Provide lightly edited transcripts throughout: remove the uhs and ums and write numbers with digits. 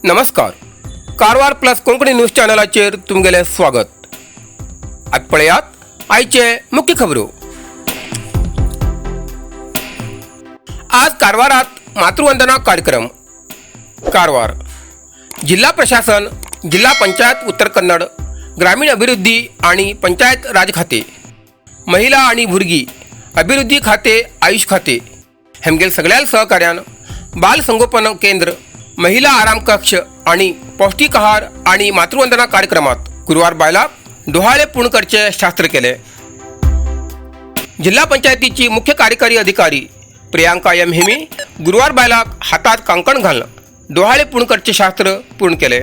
नमस्कार, Karwar plus Konkani news चॅनलाचेर तुमगेलें स्वागत. आतां पळयात आयचे मुख्य खबरो. आज कारवारात मातृवंदना कार्यक्रम. कारवार जिल्हा प्रशासन, जिल्हा पंचायत उत्तर कन्नड, ग्रामीण अभिवृद्धी आणि पंचायत राज खाते, महिला आणि भुरगीं अभिवृद्धी खाते, आयुष खाते हेमगेल सगळ्या सहकार्यान बाल संगोपन केंद्र, महिला आराम कक्ष आणि पौष्टिक आहार आणि मातृवंदना कार्यक्रमात गुरुवार बायलाक डोहाळे पूर्ण करचे शास्त्र केले. जिल्हा पंचायतीची मुख्य कार्यकारी अधिकारी प्रियांका एम हेमी गुरुवार बायलाक हातात कांकण घालून डोहाळे पूर्ण करचे शास्त्र पूर्ण केले.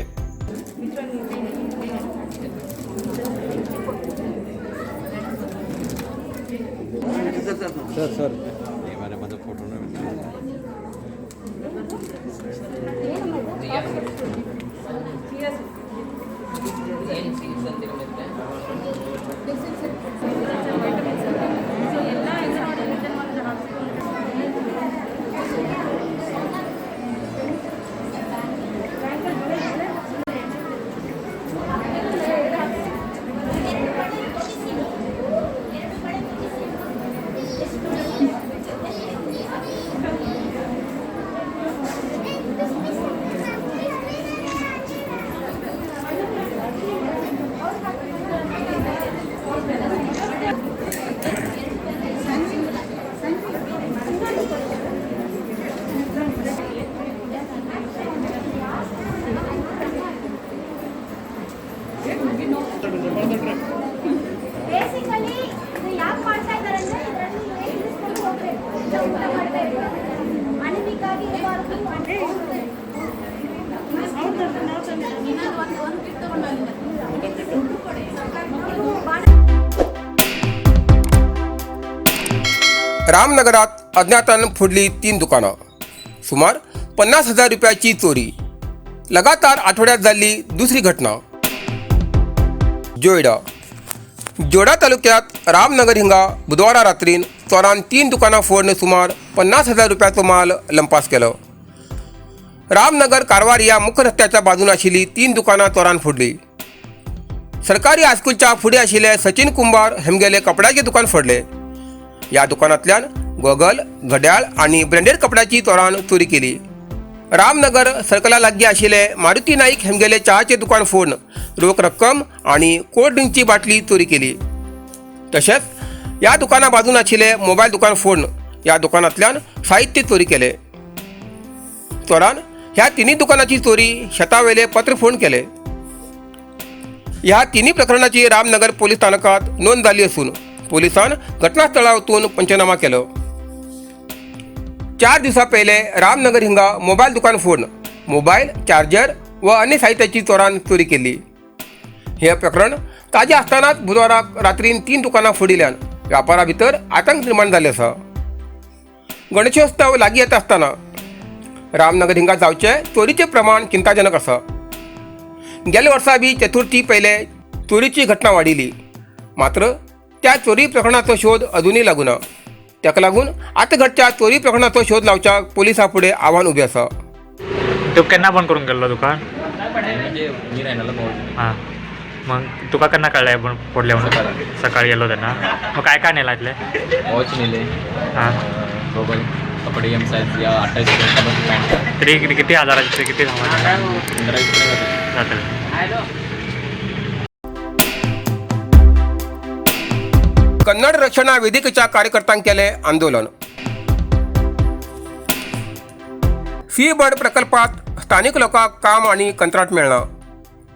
ಬೇಸಿಕಲಿ ಇದು ಯಾಕೆ ಮಾಡ್ತಾ ಇದ್ದಾರೆ ಅಂದ್ರೆ ಇದರಲ್ಲಿ ಇಳಿಸ್ಕೊಂಡು ಹೋಗ್ಬೇಕು, ಊಟ ಮಾಡಬೇಕು, ಅನಿಮಿಕಾಗಿ ಇರಬಾರ್ದು. रामनगरात अज्ञातान फोडली 3 दुकानां. सुमार 50,000 रुपयाची चोरी. लगातार आठवड्यात झाली दुसरी घटना. जोयडा जोडा तालुक्यात रामनगर हिंगा बुधवारा रात्रीन चोरान 3 दुकानां फोडून सुमार 50,000 रुपयाचो माल लंपास केलो. रामनगर कारवार या मुख्य रस्त्याच्या बाजून आशिल्ली 3 दुकानां चोरान फोडली. सरकारी हायस्कुलच्या फुडें आशिल्ले सचिन कुंभार हेमगेले कपड्याचे दुकान फोडले. ह्या दुकानांतल्यान गॉगल, घड्याळ आनी ब्रँडेड कपड्याची चोरान चोरी केली. रामनगर सर्कला लागीं आशिल्ले मारुती नाईक हेमगेले च्याचे दुकान फोडून रोख रक्कम आनी कोल्ड ड्रिंकची बाटली चोरी केली. तशेंच ह्या दुकाना बाजून आशिल्ले मोबायल दुकान फोडून ह्या दुकानांतल्यान साहित्य चोरी केले. चोरान ह्या तिन्ही दुकानाची चोरी शेतावेले पत्र फोडून केले. ह्या तिन्ही प्रकरणाची रामनगर पोलीस स्थानकात नोंद जाली असून पोलिसान घटनास्थळार वचून पंचनामा केलो. 4 दिवसां पयले रामनगर हिंगा मोबायल दुकान फोडून मोबायल, चार्जर व अन्य साहित्याची चोरान चोरी केली. हे प्रकरण ताजें आसतनाच बुधवाराक रात्रीन 3 दुकानां फोडिल्ल्यान व्यापारा भितर आतंक निर्माण जाल्ले आसा. गणेशोत्सव लागीं येता आसतना रामनगर हिंगा जावचे चोरीचें प्रमाण चिंताजनक आसा. गेल्या वर्सा बी चतुर्थी पयले चोरीची घटना वाडिल्ली, मात्र त्या चोरी प्रकरणाचो शोध अजुनूय लागूना. ताका लागून आतां घडच्या चोरी प्रकरणाचो शोध लावच्याक पोलिसां फुडें आव्हान उबें आसा. तू केन्ना बंद करून गेल्लो दुकान? म्हणजे मी रायनाला पावलो. हां, मग तुका केन्ना कळ्ळें पण फोडलें म्हणून? सकाळी गेलो तेन्ना. मग काय काय नेला इतलें? वॉच नेले. हां. गॉगल, कपडे एम साईज या 28 पॅन्ट. तरी किती किती हजाराचे किती सामान? 15 पर्यंत जातलें. कन्नड रक्षणा वेदिकेच्या कार्यकर्त्यांक केले आंदोलन. सी बर्ड प्रकल्पात स्थानिक लोकांक काम आणि कंत्राट मेळना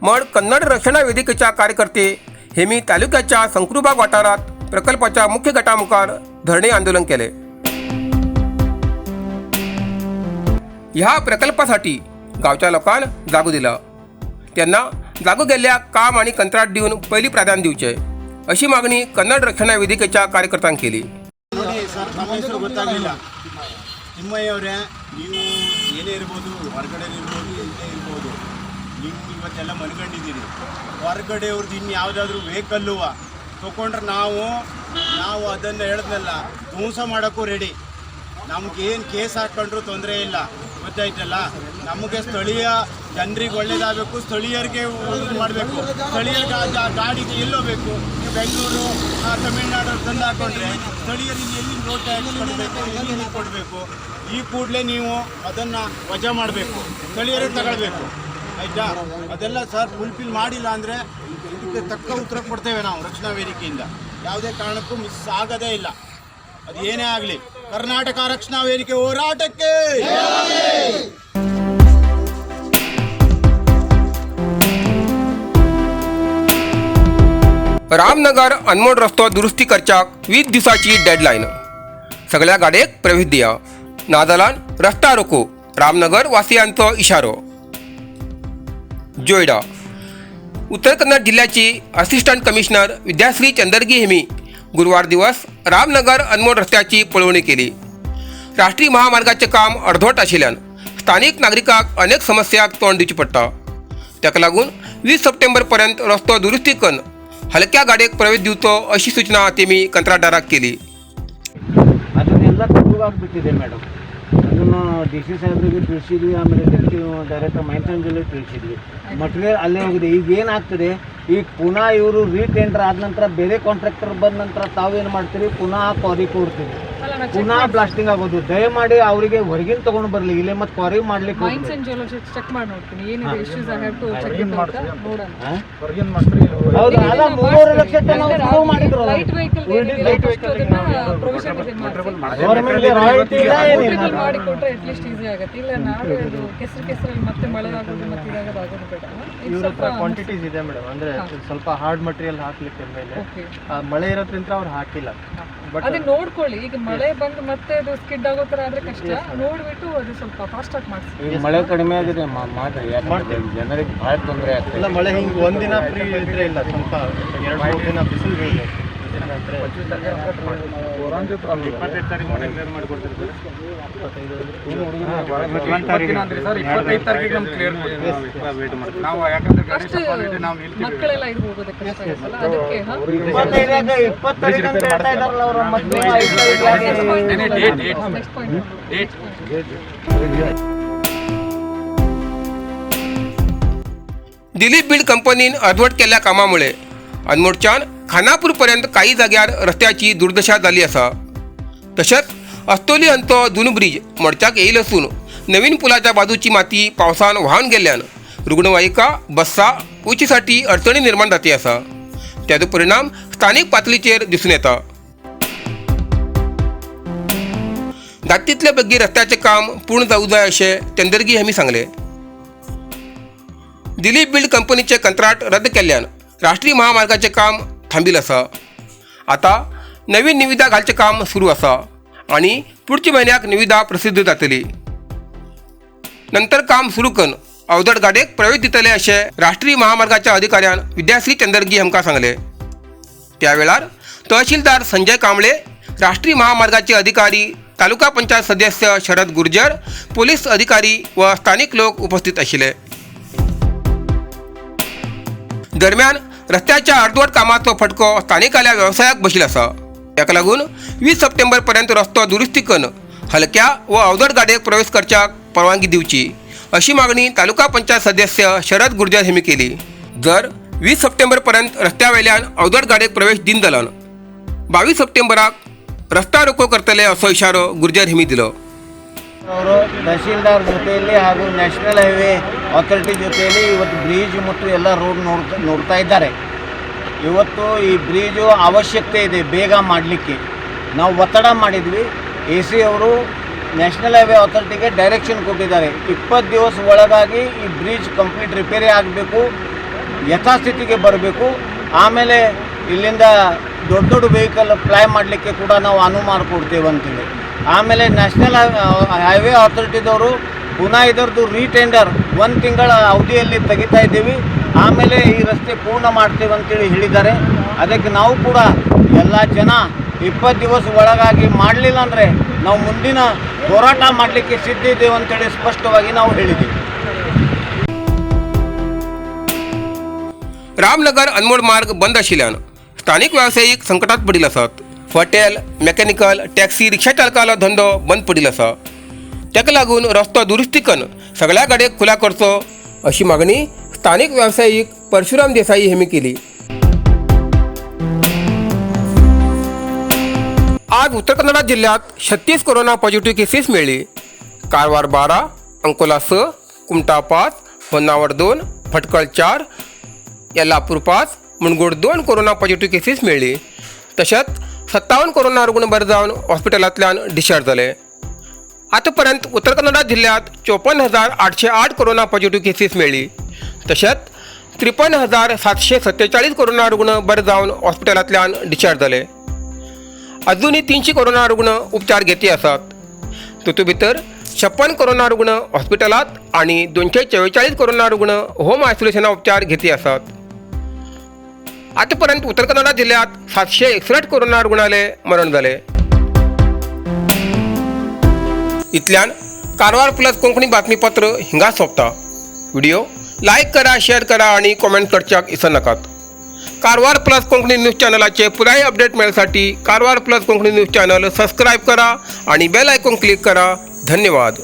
म्हण कन्नड रक्षणा वेदिकेच्या कार्यकर्ते हेमी तालुक्याच्या संक्रुबाग वाठारात प्रकल्पाच्या मुख्य गटा मुखार धरणे आंदोलन केले. ह्या प्रकल्पासाठी गावच्या लोकांक जागो दिला, त्यांना जागो गेल्ल्या काम आणि कंत्राट दिवन पयली प्राधान्य दिवचे अशी मागणी कन्नड रक्षणा वेदिकेच्या कार्यकर्त्यांक केली. ನೋಡಿ ಸರ್, ನಮ್ಮ ಹೆಸರು ಗೊತ್ತಾಗಲಿಲ್ಲ. ತಿಮ್ಮಯ್ಯವರೇ, ನೀವು ಏನೇ ಇರ್ಬೋದು, ಹೊರಗಡೆ ಇರ್ಬೋದು, ಎಲ್ಲೇ ಇರ್ಬೋದು, ನೀವು ಇವತ್ತೆಲ್ಲ ಮನ್ಕೊಂಡಿದ್ದೀರಿ. ಹೊರಗಡೆಯವ್ರದ್ದು ಇನ್ನು ಯಾವುದಾದ್ರೂ ವೆಹಿಕಲ್ಲುವ ತೊಗೊಂಡ್ರೆ ನಾವು ಅದನ್ನು ಹೇಳಿದ್ನಲ್ಲ, ಧ್ವಂಸ ಮಾಡೋಕ್ಕೂ ರೆಡಿ. ನಮಗೇನು ಕೇಸ್ ಹಾಕ್ಕೊಂಡ್ರೂ ತೊಂದರೆ ಇಲ್ಲ. ಗೊತ್ತಾಯ್ತಲ್ಲ? ನಮಗೆ ಸ್ಥಳೀಯ ಜನರಿಗೆ ಒಳ್ಳೇದಾಗಬೇಕು, ಸ್ಥಳೀಯರಿಗೆ ಮಾಡಬೇಕು. ಸ್ಥಳೀಯರಿಗೆ ಗಾಡಿಗೆ ಎಲ್ಲೋಗ್ಬೇಕು? ನೀವು ಬೆಂಗಳೂರು, ತಮಿಳ್ನಾಡು ತಂದು ಹಾಕೊಂಡ್ರೆ ಸ್ಥಳೀಯರಿಗೆ ಎಲ್ಲಿ ರೋಡ್ ಟ್ಯಾಕ್ಸ್ ಕೊಡಬೇಕು, ಎಲ್ಲಿ ಕೊಡಬೇಕು? ಈ ಕೂಡಲೇ ನೀವು ಅದನ್ನು ವಜಾ ಮಾಡಬೇಕು, ಸ್ಥಳೀಯರಿಗೆ ತಗೊಳ್ಬೇಕು, ಆಯಿತಾ? ಅದೆಲ್ಲ ಸರ್ ಫುಲ್ಫಿಲ್ ಮಾಡಿಲ್ಲ ಅಂದರೆ ಇದಕ್ಕೆ ತಕ್ಕ ಉತ್ತರ ಕೊಡ್ತೇವೆ ನಾವು ರಕ್ಷಣಾ ವೇದಿಕೆಯಿಂದ. ಯಾವುದೇ ಕಾರಣಕ್ಕೂ ಮಿಸ್ ಆಗೋದೇ ಇಲ್ಲ, ಅದು ಏನೇ ಆಗಲಿ. ಕರ್ನಾಟಕ ರಕ್ಷಣಾ ವೇದಿಕೆ ಹೋರಾಟಕ್ಕೆ. रामनगर अनमोड रस्तो दुरुस्ती करच्याक 20 दिसाची डेडलायन. सगळ्या गाडयेक प्रवेश दिया, नाजाल्यार रस्ता रोको, रामनगर वासियांचो इशारो. जोयडा उत्तर कन्नड जिल्ह्याची असिस्टंट कमिशनर विद्याश्री चंदरगी हेमी गुरुवार दिवस रामनगर अनमोड रस्त्याची पळोवणी केली. राष्ट्रीय महामार्गाचे काम अर्धवट आशिल्ल्यान स्थानिक नागरिकांक अनेक समस्यांक तोंड दिवचें पडटा. ताका लागून 20 सप्टेंबर पर्यंत रस्तो दुरुस्ती करून हलक्या गाडयेक प्रवेश दिवचो अशी सूचना तेमी कंत्राटदाराक केली. ಅದನ್ನೆಲ್ಲ ಕಪ್ಪಗಾಗ್ಬಿಟ್ಟಿದೆ ಮೇಡಮ್. ಅದನ್ನು ಡಿ ಸಿ ಸಾಹೇಬ್ರಿಗೆ ತಿಳಿಸಿದ್ವಿ, ಆಮೇಲೆ ಡೆಪ್ಟಿ ಡೈರೆಕ್ಟರ್ ಮೈನ್ಸ್ ತಿಳಿಸಿದ್ವಿ. ಮಟೀರಿಯಲ್ ಅಲ್ಲೇ ಹೋಗಿದೆ. ಈಗ ಏನಾಗ್ತದೆ, ಈಗ ಪುನಃ ಇವರು ರೀಟೆಂಡರ್ ಆದ ನಂತರ ಬೇರೆ ಕಾಂಟ್ರಾಕ್ಟರ್ ಬಂದ ನಂತರ ತಾವೇನು ಮಾಡ್ತೀರಿ? ಪುನಃ ಕ್ವಾರಿ ಕೊಡ್ತೀರಿ, ಪುನಃ ಬ್ಲಾಸ್ಟಿಂಗ್ ಆಗೋದು. ದಯಮಾಡಿ ಅವರಿಗೆ ಹೊರಗಿನ ತೊಗೊಂಡು ಬರಲಿ, ಇಲ್ಲೇ ಮತ್ತೆ ಕ್ವಾರಿ ಮಾಡ್ಲಿಕ್ಕೆ ಮೈನ್ಸ್ ಅಂಡ್ ಜಿಯಾಲಜಿ ಚೆಕ್ ಮಾಡಿ ನೋಡ್ತೀನಿ ಏನಿದೆ issues. I have to check it ಅಂತ ನೋಡೋಣ. ಹೌದು, ಅಲ್ಲ, 3.5 ಲಕ್ಷ ನಾವು ಶುರು ಮಾಡಿದ್ರು. ಲೈಟ್ ವೆಹಿಕಲ್ ಏನಿದೆ ಫಸ್ಟ್ ಅದನ್ನ ಪ್ರೊವಿಷನ್ ಇದೆ ಮಾಡಿಸಿ. ಗೌರ್ಮೆಂಟ್ಗೆ ರಾಯಲ್ಟಿ ಇಲ್ಲ, ಏನಿಲ್ಲ. ಮಾಡಿ ಕೊಟ್ರೆ ಅಟ್ಲೀಸ್ಟ್ ಈಸಿ ಆಗುತ್ತೆ. ಇಲ್ಲ ನಾವೇ ಅದು ಕೆಸರು ಕೆಸರಲ್ಲಿ ಮತ್ತೆ ಮಳೆ ಆಗೋದು ಮತ್ತೆ ಇದಾಗೋದು ಆಗೋದು ಬೇಡ. ಇದು ಇವ್ರ ಹತ್ರ ಸ್ವಲ್ಪ ಕ್ವಾಂಟಿಟೀಸ್ ಇದೆ ಮೇಡಮ್. ಅಂದ್ರೆ ಸ್ವಲ್ಪ ಹಾರ್ಡ್ ಮಟೀರಿಯಲ್ ಹಾಕ್ಲಿಕ್ಕೆ ಮೇಲೆ ಓಕೆ. ಮಳೆ ಇರೋದ್ರಿಂದ ಅವ್ರು ಹಾಕಿಲ್ಲ, ಬಟ್ ಅದನ್ನ ನೋಡ್ಕೊಳ್ಳಿ. ಈಗ ಮಳೆ ಬಂದು ಮತ್ತೆ ಅದು ಸ್ಕಿಡ್ ಆಗೋ ತರ ಆದ್ರೆ ಕಷ್ಟ. ನೋಡ್ಬಿಟ್ಟು ಅದು ಸ್ವಲ್ಪ ಫಾಸ್ಟ್ ಆಗಿ ಮಾಡಿಸಿ. ಈಗ ಮಳೆ ಕಡಿಮೆ ಆಗಿದೆ, ಮಾಡ್ರಿ. ಯಾಕಂದ್ರೆ ಜನರಿಗೆ ಭಾಳ ತೊಂದರೆ ಆಗ್ತದೆ. ಇಲ್ಲ, ಮಳೆ ಹಿಂಗೆ ಒಂದಿನ ಫ್ರೀ ಇದ್ರೆ ಇಲ್ಲ, ಸ್ವಲ್ಪ 2-3 ದಿನ ಬಿಸಿಲು ಬೀಳಬೇಕು. ಫಸ್ಟ್ ಮಕ್ಕಳೆಲ್ಲ ಇದು ಹೋಗೋದಕ್ಕೆ ಕಷ್ಟ ಆಗುತ್ತಲ್ಲ, ಅದಕ್ಕೆ ಹಾ. 25 20 ತಾರೀಕು ಅಂತ ಹೇಳ್ತಾ ಇದಾರಲ್ಲ ಅವರು, ಮತ್ತೆ ನೀವು 5 ತಾರೀಕು ಯಾಕೆ? Next point. Dilip build कंपनीन अर्धवट केल्ल्या कामामुळे अनमोडच्यान खानापूर पर्यंत काही जाग्यार रस्त्याची दुर्दशा जाल्ली आसा. तशेंच अस्तोली हांचो जुनो ब्रीज मोडच्याक येयिल्लो आसून नवीन पुलाच्या बाजूची माती पावसान व्हांवन गेल्ल्यान रुग्णवाहिका, बस्सां वचीसाठी अडचणी निर्माण जाती आसा. त्याचो परिणाम स्थानीक पातळीचेर दिसून येता. जातीतले बेगीन रस्त्याचें काम पूर्ण जावंक जाय अशें चंदरगी हांणी सांगलें. दिलीप बिल्ड कंपनीचे कंत्राट रद्द केल्ल्यान राष्ट्रीय महामार्गाचें काम थांबिल्लें आसा. आतां नवीन निविदा घालचें काम सुरू आसा आनी पुढच्या म्हयन्याक निविदा प्रसिद्ध जातली. नंतर काम सुरू करून अवजड गाडयेक प्रवेश दितले अशें राष्ट्रीय महामार्गाच्या अधिकाऱ्यान विद्याश्री चंदरगी हांकां सांगलें. त्या वेळार तहसीलदार संजय कांबळे, राष्ट्रीय महामार्गाचे अधिकारी, तालुका पंचायत सदस्य शरद गुर्जर, पोलीस अधिकारी व स्थानिक लोक उपस्थित आशिल्ले. दरम्यान रस्त्याच्या अर्दवट कामाचो फटको स्थानिकाल्या वेवसायाक बशिल्लो आसा. ताका लागून 20 सप्टेंबर पर्यंत रस्तो दुरुस्ती करून हलक्या व अवजड गाडयेक प्रवेश करच्याक परवानगी दिवची अशी मागणी तालुका पंचायत सदस्य शरद गुर्जर यांनी केली. जर 20 सप्टेंबर पर्यंत रस्त्या वयल्यान अवजड गाडयेक प्रवेश दिन जाल्यार 22 सप्टेंबराक रस्ता रोको करतले असो इशारो गुर्जर यांनी दिलो. ಅವರು ತಹಶೀಲ್ದಾರ್ ಜೊತೆಯಲ್ಲಿ ಹಾಗೂ ನ್ಯಾಷನಲ್ ಹೈವೇ ಅಥಾರಿಟಿ ಜೊತೆಯಲ್ಲಿ ಇವತ್ತು ಬ್ರಿಡ್ಜ್ ಮತ್ತು ಎಲ್ಲ ರೋಡ್ ನೋಡ್ತಾ ಇದ್ದಾರೆ. ಇವತ್ತು ಈ ಬ್ರಿಡ್ಜು ಅವಶ್ಯಕತೆ ಇದೆ, ಬೇಗ ಮಾಡಲಿಕ್ಕೆ ನಾವು ಒತ್ತಡ ಮಾಡಿದ್ವಿ. ಎ ಸಿ ಅವರು ನ್ಯಾಷನಲ್ ಹೈವೇ ಅಥಾರಿಟಿಗೆ ಡೈರೆಕ್ಷನ್ ಕೊಟ್ಟಿದ್ದಾರೆ. 20 ದಿವಸ ಒಳಗಾಗಿ ಈ ಬ್ರಿಡ್ಜ್ ಕಂಪ್ಲೀಟ್ ರಿಪೇರಿ ಆಗಬೇಕು, ಯಥಾಸ್ಥಿತಿಗೆ ಬರಬೇಕು. ಆಮೇಲೆ ಇಲ್ಲಿಂದ ದೊಡ್ಡ ದೊಡ್ಡ ವೆಹಿಕಲ್ ಪ್ಲೈ ಮಾಡಲಿಕ್ಕೆ ಕೂಡ ನಾವು ಅನುವು ಮಾಡಿಕೊಡ್ತೇವೆ ಅಂತೇಳಿ. ಆಮೇಲೆ ನ್ಯಾಷನಲ್ ಹೈವೇ ಅಥಾರಿಟಿದವರು ಪುನಃ ಇದರದ್ದು ರೀಟೆಂಡರ್ ಒಂದು ತಿಂಗಳ ಅವಧಿಯಲ್ಲಿ ತೆಗಿತಾ ಇದ್ದೀವಿ, ಆಮೇಲೆ ಈ ರಸ್ತೆ ಪೂರ್ಣ ಮಾಡ್ತೇವೆ ಅಂತೇಳಿ ಹೇಳಿದ್ದಾರೆ. ಅದಕ್ಕೆ ನಾವು ಕೂಡ ಎಲ್ಲ ಜನ 20 ದಿವಸ ಒಳಗಾಗಿ ಮಾಡಲಿಲ್ಲ ಅಂದರೆ ನಾವು ಮುಂದಿನ ಹೋರಾಟ ಮಾಡಲಿಕ್ಕೆ ಸಿದ್ಧ ಇದ್ದೇವೆ ಅಂತೇಳಿ ಸ್ಪಷ್ಟವಾಗಿ ನಾವು ಹೇಳಿದ್ದೀವಿ. रामनगर अनमोड मार्ग बंद आशिल्ल्यान स्थानीक वेवसायीक संकटात पडिल्ले आसात. हॉटेल, मेकॅनिकल, टॅक्सी, रिक्षा चालकालो धंदो बंद पडिल्लो आसा. ताका लागून रस्तो दुरुस्ती करून सगळ्या गाडयेक खुला करचो अशी मागणी स्थानिक व्यावसायिक परशुराम देसाई हेमी केली. आज उत्तर कन्नडा जिल्ह्यात 36 कोरोना पॉझिटिव्ह केसेस मिळली. Karwar 12, Ankola 6, Kumta 5, Honnavar 2, Bhatkal 4, Yellapur 5, Mundgod 2 corona positive cases मिळली. तशेंच 57 कोरोना रुग्ण बरे जावन हॉस्पिटलांतल्यान डिस्चार्ज जाले. आतापर्यंत उत्तर कन्नडा जिल्ह्यात 54,808 कोरोना पॉझिटिव्ह केसेस मेळ्ळी. तशेंच 53,747 कोरोना रुग्ण बरे जावन हॉस्पिटलांतल्यान डिस्चार्ज जाले. अजूनही 300 कोरोना रुग्ण उपचार घेती आसात. तातूंत भितर 56 कोरोना रुग्ण हॉस्पिटलांत आनी 244 कोरोना रुग्ण होम आयसोलेशना उपचार घेती आसात. आतापर्यंत उत्तर कन्नडा जिल्ह्यात 761 कोरोना रुग्णाले मरण जाले. इतल्यान कारवार प्लस कोंकणी बातमीपत्र हिंगा सोंपता. व्हिडिओ लायक करा, शेअर करा आणि कॉमेंट करच्याक इसरनाकात. कारवार प्लस कोंकणी न्यूज चॅनलाचे पुराय अपडेट मेळसाठी Karwar plus Konkani news channel subscribe करा आणि बेल आयकॉन क्लिक करा. धन्यवाद.